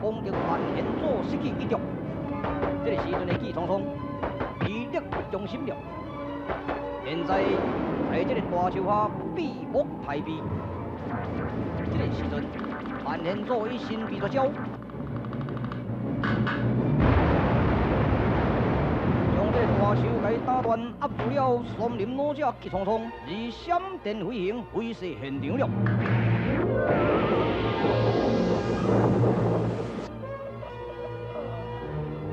攻擊萬賢祖失去記憶。這个時陣的紀蒼蒼，伊力不從心了。現在在這个大樹下閉目待毙。這个時陣，萬賢祖已身披絕招，將這个大樹共打斷，壓住了松林老者急匆匆，而閃電飛行，飛逝現場了。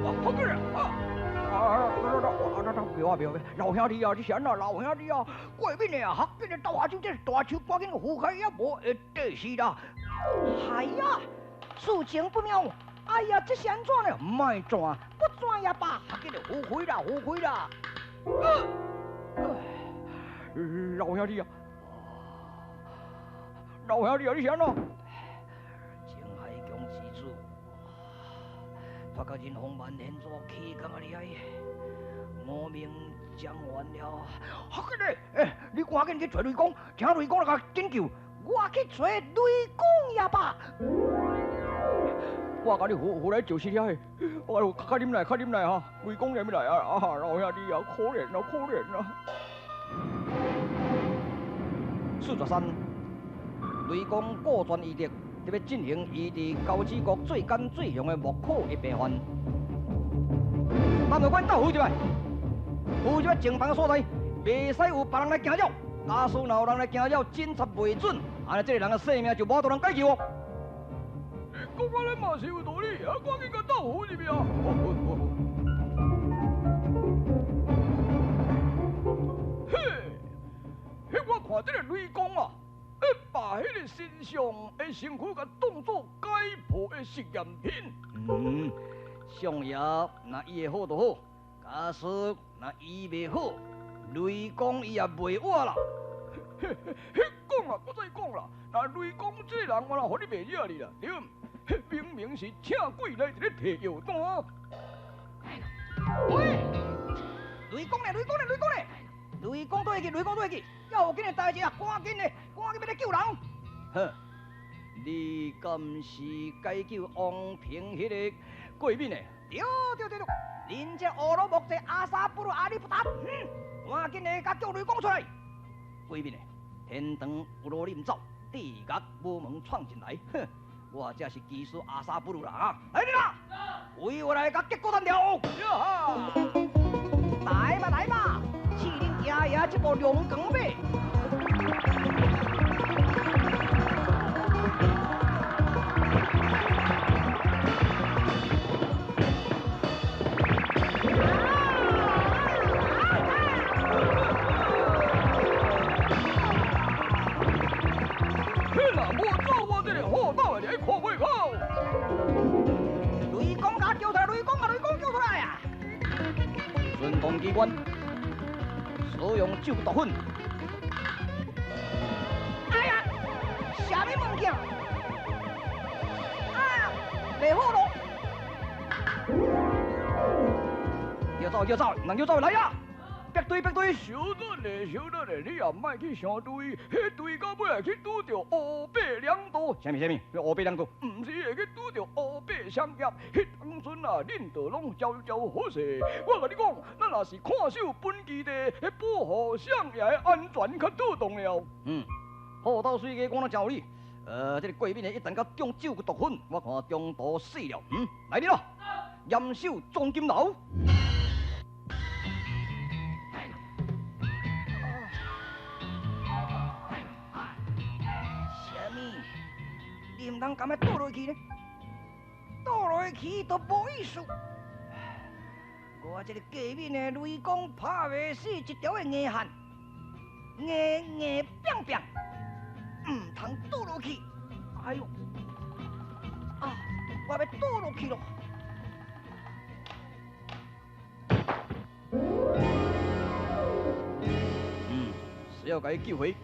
哇，好個人啊！啊！不要不要！老兄弟啊，你是按怎？老兄弟啊，過敏的啊，較緊的倒下手，這大樹趕緊扶開也無會得死啦。哎呀，事情不妙！哎呀，這是按怎呢？莫轉，不轉也罷，較緊的扶開啦，扶開啦！老兄弟啊，老兄弟啊，你是按怎？青海疆之子，發覺人風萬賢祖起工啊厲害。五名講完了，較緊嘞！欸，你趕緊去揣雷公，請雷公來共拯救。我去揣雷公爺吧。我共你扶扶來就是了。哎呦，較忍耐，較忍耐哈！雷公連來啊！啊，老兄弟啊，可憐啊，可憐啊！43，雷公顧全醫德，特別進行伊佇交趾國最艱最雄的莫可的病患。南道官到府入來。負責前房所在，袂使有別人來驚擾。假使若有人來驚擾，警察袂准，按呢這個人的性命就無法度人解救哦。你講按呢嘛是有道理，啊，趕緊共斗扶入去啊！嘿，彼我看這个雷公啊，把彼个神像的身軀共當作解剖的實驗品。嗯，相爺若醫會好就好。假使若醫袂好，雷公伊也袂活啦。彼講啊，閣再講啦。若雷公這个人，我若予你袂惹你啦，對毋？彼明明是請鬼來佇咧提藥單。喂，雷公咧，雷公咧，雷公咧，雷公倒去，雷公倒去，要緊的代誌啊，趕緊的，趕緊欲來救人。呵，你敢是解救王平彼个過敏的？對對對對。恁這烏魯木齊阿薩布魯阿里不達，趕緊的，共叫雷公出來！過敏的，天堂有路你毋走，地獄無門闖進來，哼！我這是技師阿薩布魯啦啊！來人啦，為我來共結果單掉！來吧來吧，試恁爺爺這部龍扛馬。雷公共叫出來，雷公啊，雷公叫出來啊！順風機關使用咒毒粉。哎呀，啥物物件？啊，袂好咯！叫走叫走，人叫走來啊！別對別對，小等咧，小等咧，你也莫去傷對，彼對到尾去拄著烏白兩道。啥物啥物？烏白兩道？毋是會去拄著烏白相夾，彼當陣啊，恁就攏悄悄好勢。我共你講，咱若是看守本基地，彼保護相爺的安全較拄重要。嗯，好鬥水雞講得真有理。這个過敏的一旦佮中酒毒粉，我看中途死了。嗯，來人咯，嚴守總金樓。你毋通甘欲倒落去呢？倒落去都無意思。我這个過敏的雷公拍袂死一條的硬漢，硬硬拚拚，毋通倒落去。哎喲，啊，我欲倒落去咯。嗯，需要共伊救回。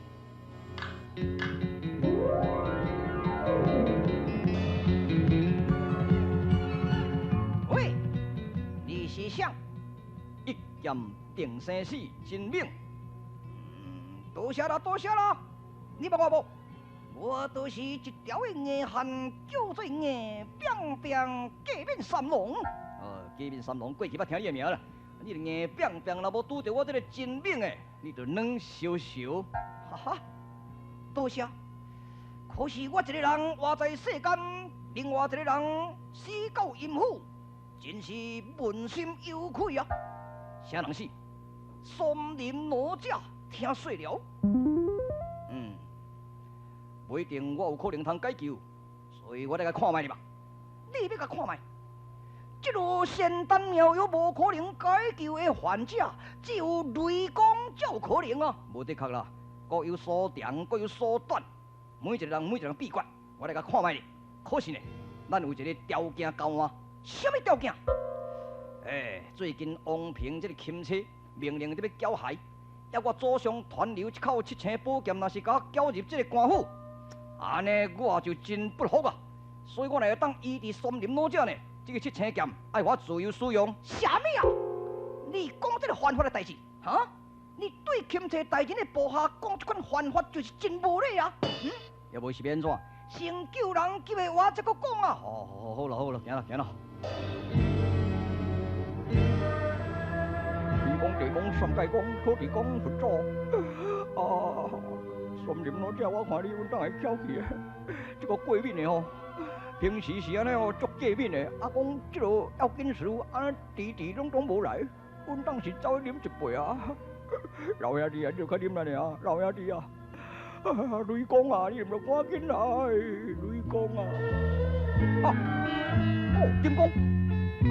喂，你是誰？一劍定生死，真猛。嗯，多謝啦，多謝啦。你捌我無？我就是一條的硬漢，叫做硬拚拚過面三郎。哦，過面三郎過去捌聽你的名啦。你硬拚拚，若無拄著我這个真猛的，你就軟燒燒。哈哈，多謝。可是我一个人活在世間，另外一個人死到陰府，真是問心有愧啊！啥人死？松林老者聽說了。嗯，不一定我有可能通解救，所以我來共看覓咧吧。你欲共看覓？這个仙丹妙藥無可能解救的患者，只有雷公才有可能啊！無的確啦，各有所長，各有所短，每一個人每一個人秘訣，我來共看覓咧。可是呢，咱有一个條件交換，啥物條件？欸，最近王平這个钦差命令佇欲繳械，要我祖上傳留一口七星寶劍，若是共我繳入這个官府，按呢我就真不服啊！所以我若會當醫治松林老者呢，這个七星劍愛我自由使用。啥物啊？你講這个犯法的代誌，哈？你對欽差大人的部下講這款犯法，就是真無禮啊！嗯，猶無是欲按怎？先救人急的話，才閣講啊！好，好，好啦，好啦，行啦，行啦。天公地公三界公，土地公佛祖啊！松林老者，我看你阮當會巧去的，這个過敏的吼，平時是按呢哦，足過敏的。啊，講這个要緊事，按呢遲遲攏總無來，阮當是走去啉一杯啊。老兄弟啊，你著較啉啦爾，老兄弟啊，雷公啊，你毋著趕緊來，雷公啊！啊，哦，金公，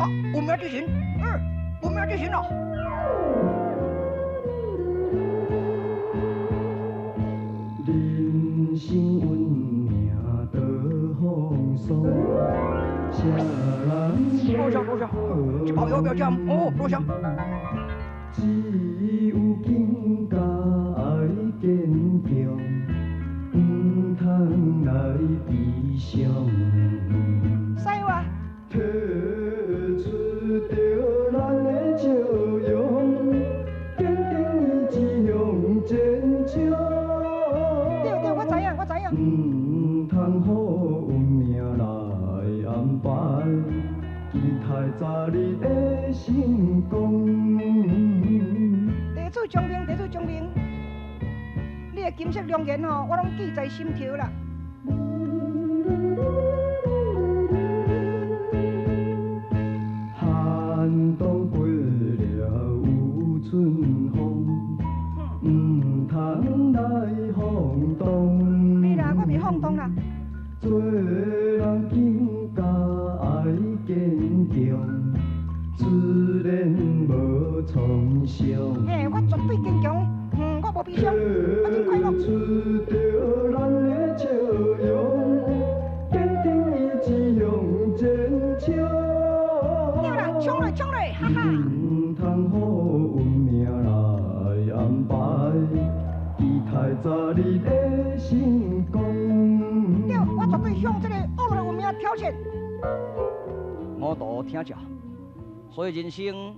啊，有名之神，嗯，有名之神啊！人生運命多風霜，啥人多謝多謝，這包藥不要醬哦，多謝。只有更加愛堅強，毋通來悲傷。師傅啊！提出著咱的笑容，堅定意志向前衝。對對，我知影，我知影。毋通予運命來安排，期待早日的成功。地主聰明，地主聰明，你的金色良言吼，我攏記在心頭啦。寒冬過了有春風，毋通來放蕩。袂啦，我袂放蕩啦。做人更加愛堅強，雖然無創傷。嘿，我絕對堅強，嗯，我無悲傷，我真快樂。提出著咱的笑容，堅定意志向前衝。對啦，衝嘞衝嘞，哈哈！毋通予運命來安排，期待早日的成功。對，我絕對向這个惡劣的運命挑戰。我都聽者，所以人生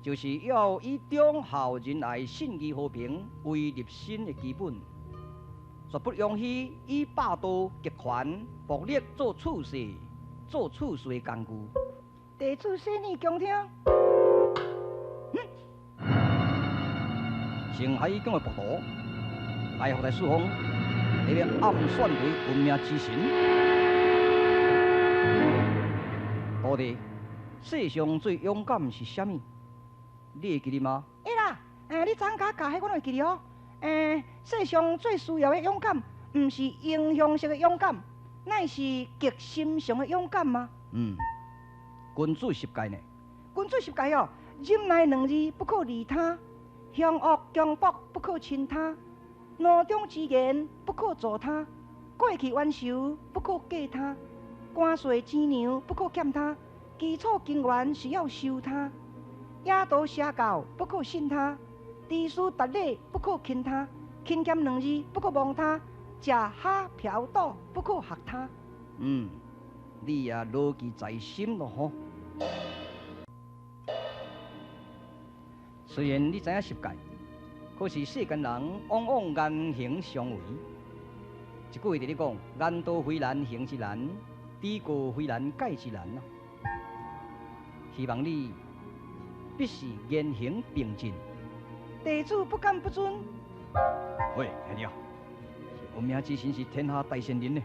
就是要以忠孝仁愛、信義和平為立身的基本，絕不容許以霸道、極權、暴力做處世、做處事的工具。地主細膩恭聽。星海疆的暴徒來福在四方，佇咧暗算著運命之神。徒弟，世上最勇敢是啥物？你會記得嗎？會啦，你昨昏共我教彼，我攏會記得哦。世上最需要的勇敢，毋是英雄式的勇敢，乃是極心上的勇敢嗎？嗯，君子十戒呢？君子十戒哦，忍耐兩字不可利他，凶惡強暴不可親他，怒中之言不可助他，過去冤仇不可記他，官稅錢糧不可欠他，基礎根源是要修他，野道邪教不可信他，知書達理不可輕他，勤儉兩字不可忘他，食蝦嫖賭不可學他。嗯，你也牢記在心咯吼。雖然你知影十戒，可是世間人往往言行相違。一句话伫咧讲：言多非难，行之难；知过非难，改之难啊！希望你必须言行并进。地主不敢不遵。喂，兄弟啊，有名之神是天下大善人呢。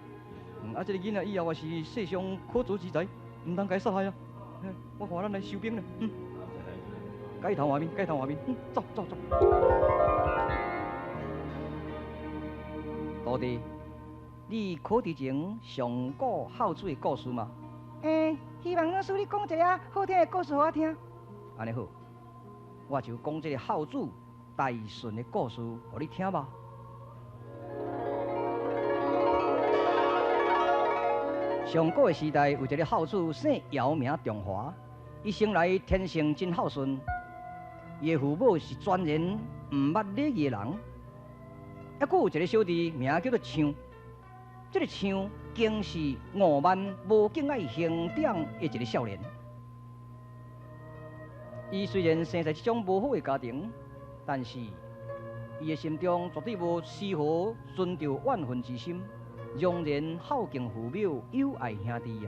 啊，这个囡仔以后也是世上可造之才，毋通共伊杀害啊！我看咱来收兵咧，改头换面，改头换面，走走走。徒弟，你考伫前上古孝子的故事吗？希望老师你讲一个好听的故事予我听。按呢好，我就讲这个孝子大顺的故事予你听吧。上古的时代，有一个孝子姓姚，名中华，伊生来天性真孝顺，伊的父母是全然毋捌礼义的人。犹阁有一个小弟，名叫做象，这个象更是傲慢无敬爱兄长的一个少年。伊虽然生在这种无好的家庭，但是伊的心中绝对无丝毫存著怨恨之心，仍然孝敬父母，友爱兄弟啊。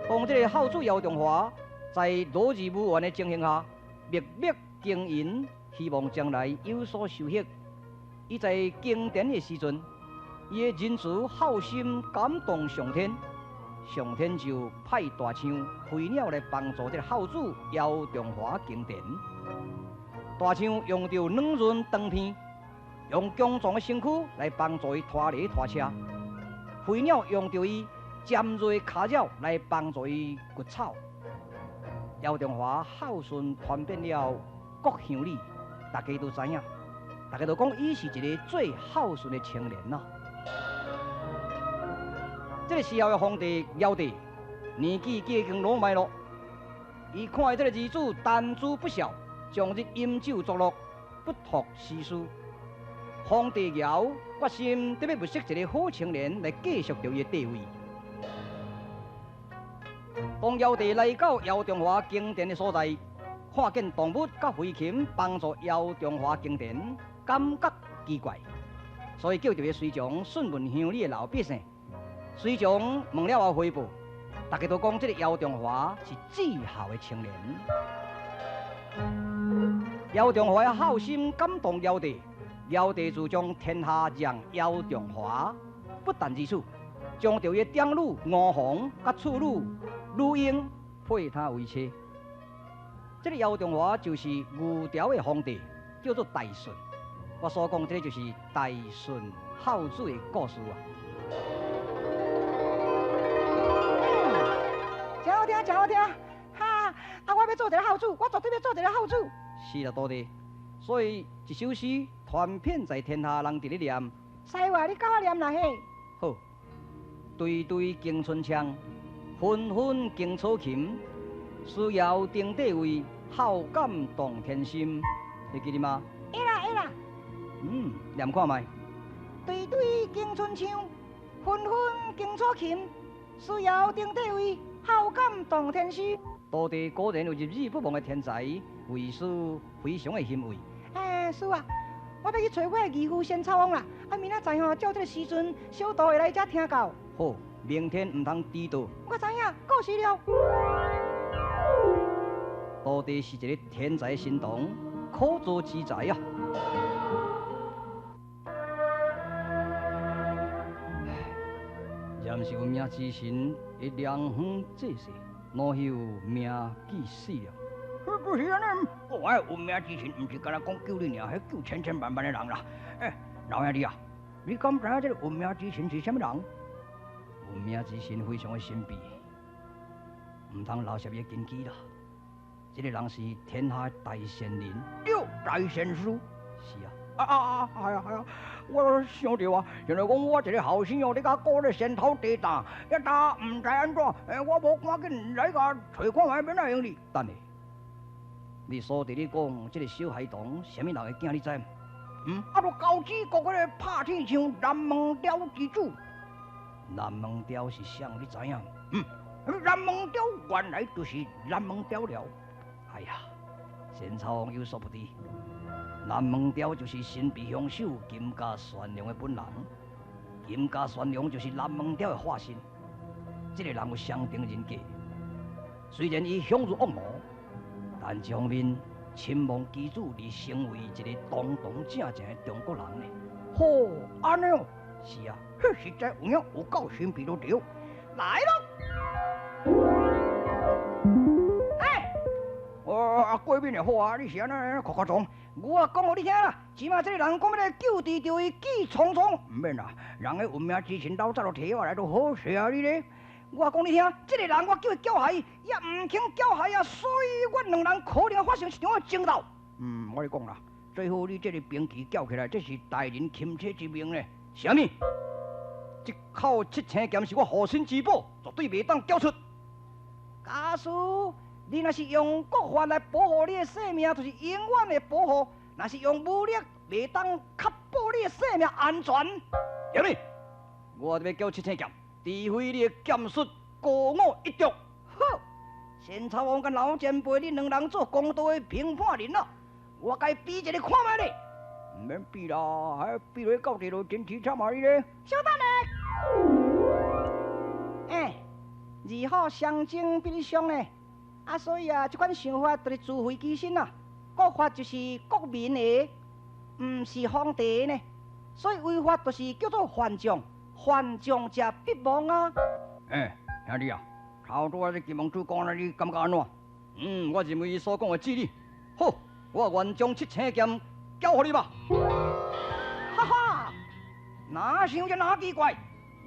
当这个孝子姚中华在落日无怨的情形下，默默经营，希望将来有所收获。伊在耕田的时阵，伊的仁慈孝心感动上天，上天就派大象、飞鸟来帮助这个孝子姚中华耕田。大象用著软润长片，用强壮的身躯来帮助伊拖犁拖车；飞鸟用著伊尖锐跤爪来帮助伊掘草。姚中华孝顺传遍了各乡里，大家都知影，大家都讲伊是一个最孝顺的青年呐。这个时候的皇帝尧帝年纪已经老迈了，伊看这个儿子耽资不孝，终日饮酒作乐，不托诗书。皇帝尧决心得欲物色一个好青年来继续著伊的帝位。当尧帝来到姚中华耕田的所在，看见动物佮飞禽帮助姚中华耕田，感觉奇怪，所以叫著伊随从询问乡里的老百姓。随从问了后回报，大家都讲这个姚中华是至孝的青年。姚中华的孝心感动尧帝，尧帝就将天下让姚中华。不但如此，将著伊的长女吴凤佮次女女英配他为妻。这个姚中华就是牛朝的皇帝，叫做大顺。我所讲这个就是大顺孝子的故事啊。真好听，真好听！哈，啊，我欲做一个孝子，我绝对欲做一个孝子。是啦，徒弟。所以一首诗传遍在天下，人伫咧念。师话，你教我念啦嘿。好，堆堆经春枪，纷纷经草琴，需要定地位，孝感动天心，会记得吗？会啦会啦。念看觅。堆堆经春枪，纷纷经草琴，需要定地位，孝感动天心。徒弟果然有入耳不忘的天才，为师非常的欣慰。哎，师啊，我欲去揣我的义父仙草王啦！啊，明仔载吼，照这个时阵，小徒会来遮听教。好，明天毋通迟到。我知影，过时了。徒弟是一个天才神童，可造之才啊！若毋是有命之神的良方济世，老朽命既死了。不是按呢，我的有命之神毋是干焦讲救你尔，彼救千千万万的人啦。欸，老兄弟啊，你敢知影这个有命之神是啥物人？有命之神非常的神秘，毋通留涉伊的根基啦。这个人是天下大善人。对，大善师。是啊。啊啊啊！系啊系啊！我想著啊，原来讲我一个后生哦，咧共顾咧仙头地担，一担毋知按怎，欸，我无赶紧来共揣看觅，欲按怎用哩？等下，你所伫咧讲这个小孩童，啥物人的囝你知毋？啊，就高子国彼个拍铁匠南门雕之子。南门雕是啥？你知影？南门雕原来就是南门雕了。哎呀，仙草王有所不知。南門雕就是神秘凶手金家玄龍的本人，金家玄龍就是南門雕的化身。這个人有雙重人格，雖然伊凶如惡魔，但這方面深望基主而成為一個堂堂正正的中國人呢。吼，按呢哦，是啊，彼實在有影有夠神秘都對。來咯！欸，哦，啊，過敏的好啊，你是按怎哭哭裝？我講予你聽啦，這馬這个人講欲來救治著伊計重重。毋免啦，人的運命之神老早就提我來，都好勢啊你咧。我講你聽，這個人我叫伊繳械，伊也毋肯繳械啊，所以阮兩人可能會發生一場的爭鬥。嗯，我咧講啦，最好你這个兵器繳起來，這是大人擒賊之命咧。啥物？這口七星劍是我護身之寶，絕對袂當繳出。假使你若是用國法來保護你的性命，就是永遠會保護；若是用武力，袂當確保你的性命安全。啥物？我欲繳七星劍，除非你的劍術高我一籌。好，仙草王佮老前輩，你兩人做公道的評判人咯。我共伊比一个看覓咧。毋免比啦，還比落到底就真淒慘啊！你咧？稍等下。欸，二虎相爭比你傷呢。啊，所以啊，這款想法就是自廢其身啊。國法就是國民的，毋是皇帝的呢。所以違法就是叫做犯將，犯將者必亡啊。欸，兄弟啊，頭拄仔這金王子講了，你感覺按怎？嗯，我認為伊所講的至理。好，我願將七星劍交予你吧。哈哈，哪想這哪奇怪？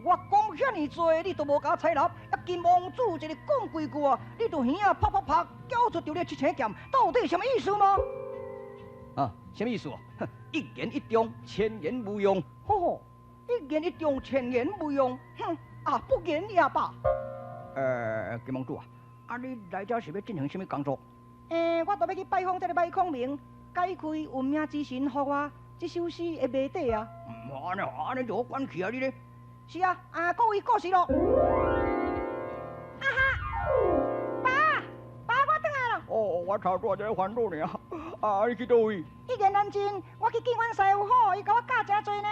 我講遐爾濟，你都無共我採納。啊，金王子一个講幾句啊，你就耳仔啪啪啪繳出著你七星劍，到底啥物意思嗎？啊，啥物意思啊？一言一中，千言無用。吼吼，一言一中，千言無用。哼，啊，不言也罷。金王子啊，啊，你來這是欲進行啥物工作？欸，我著欲去拜訪這个麥孔明，解開運命之神予我這首詩的謎底啊。按呢按呢就好管去啊，你咧？是啊，啊，各位過時咯。啊哈，爸，爸，我轉來咯。哦，我頭拄仔在煩惱呢。啊，你去佗位？一言難盡，我去見阮師傅好，伊共我教誠濟呢。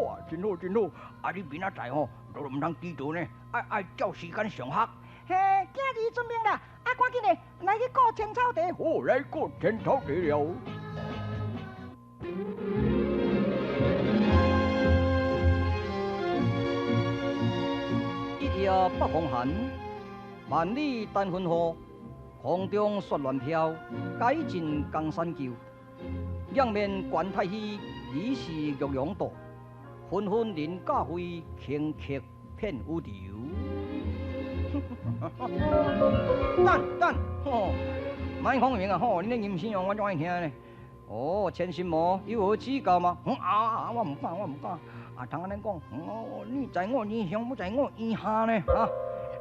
哇，真好真好。啊，你明仔載吼，都毋通遲到呢，愛愛照時間上學。嘿，囝兒遵命啦。啊，趕緊的，來去顧青草地。好，來顧青草地了。一夜北風寒，萬里單雲雨，空中雪亂飄，改進江山舊。兩面觀太虛，疑是玉陽道。紛紛人教诲，輕客騙宇宙。等等，吼，莫講明啊，吼，恁咧吟詩哦，我怎愛聽呢？哦，千心魔有何指教嗎？啊，我毋敢，我毋敢。啊，通按呢講，哦，你在我以上，不在我以下呢？啊，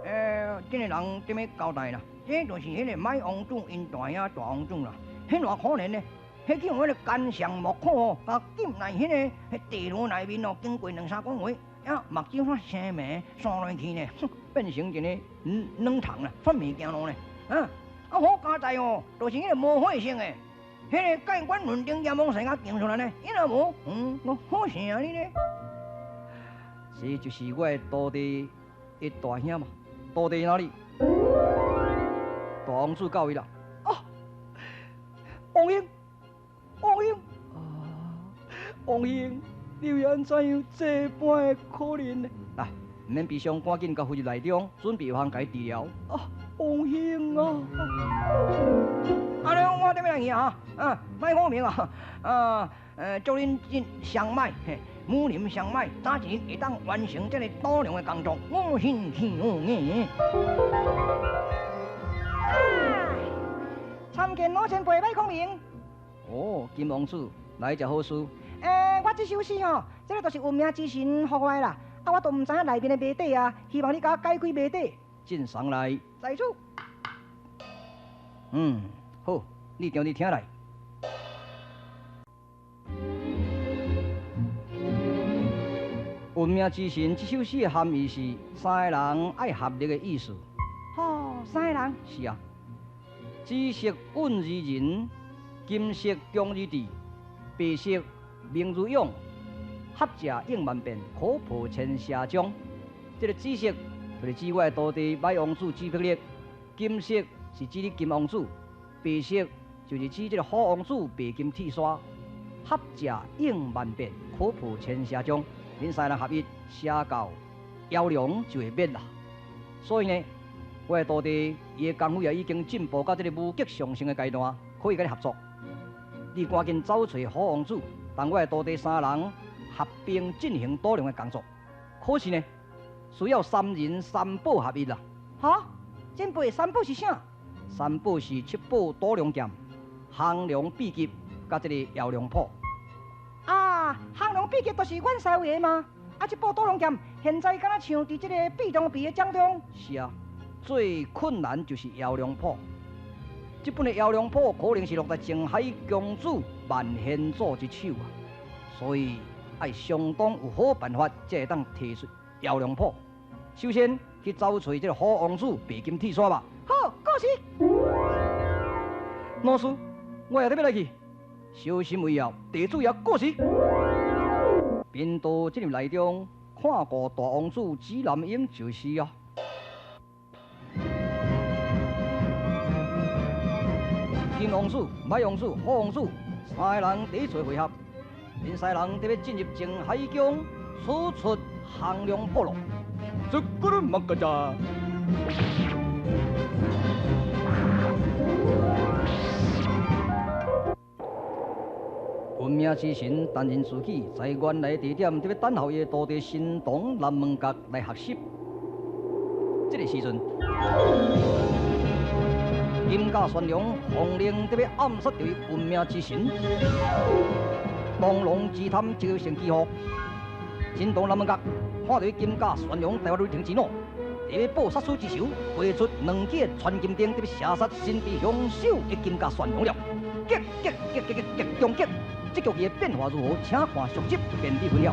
欸，這个人怎麼交代啦？這就是彼个麥王子𪜶大兄大王子啦。彼偌可憐呢？彼去用彼个奸相莫可吼，共禁來彼个地牢內面哦，經過兩三個月，啊，目睭煞生暝散落去呢，哼，變成一个軟糖啦，煞袂行路呢。啊，啊好佳哉哦，就是彼个魔火性的，彼个盖阮云顶阎王神共行出來呢，伊若無，我好成啊你咧。這就是我的徒弟的大兄嘛，徒弟哪裡？大王子到位啦。哦，王兄，王兄，啊，王兄，你會按怎樣這般的可憐呢？來，毋免悲傷，趕緊共扶入內中，準備方共伊治療。啊，王兄啊！啊，你我點樣來去啊？啊，莫講明啊！啊，祝恁這相買，武林相買，早一日會當完成這个度娘的工作，我心去有。參見老前輩，麥孔明。哦，金王子來食好事。欸，我這首詩吼，這个就是運命之神予我的啦。啊，我都毋知影內面的謎底啊，希望你共我解開謎底。進上來。在此。嗯，好，你定你聽來。運命之神這首詩的含義是三個人愛合力的意思。哦，三個人。是啊，知識運之人，金色強如智，白色明如勇，合者應萬變，可破千邪障。這个紫色就是指我的徒弟馬王子紫碧力，金色是指你金王子，白色就是指這个虎王子白金鐵沙。合者應萬變，可破千邪障。恁三个人合一，邪教妖龍就會滅啦。所以呢，我的徒弟伊的功夫也已經進步到這个無極上乘的階段，可以佮你合作。你趕緊走揣虎王子，同我的徒弟三人合兵進行賭龍的工作。可是呢，需要三人三寶合一啦。哈，前輩，三寶是啥？三寶是七寶賭龍劍、降龍秘笈、佮這个妖龍譜。啊，降龍秘笈就是阮師傅的嗎？啊，這把賭龍劍現在敢若像佇這个秘中秘的掌中。是啊，最困難就是妖龍譜。這本的妖龍譜可能是落在靜海公主萬賢祖之手啊，所以愛相當有好辦法，才會當提出妖龍譜。首先去找揣這个虎王子白金鐵沙吧。好，過時。老師，我也得欲來去，小心為要，地主爺過時。貧道進入內中，看顧大王子指南英就是啊。金王子、馬王子、虎王子三个人第一次會合，𪜶三个人得欲進入靜海宮，取出降龍譜咯。這個嘛個咋？運命之神擔任自己在原來地點，得欲等候伊的徒弟神童南門角來學習。這个時陣，金甲玄龍奉令得欲暗殺著伊運命之神，螳螂之貪招成機號，神童南門角看著金甲玄龍大發雷霆之怒，得欲報殺師之仇，飛出兩支傳金釘，得欲射殺身邊凶手的金甲玄龍了。極極極極極極中極！這局的變化如何？請看續集，便你分曉。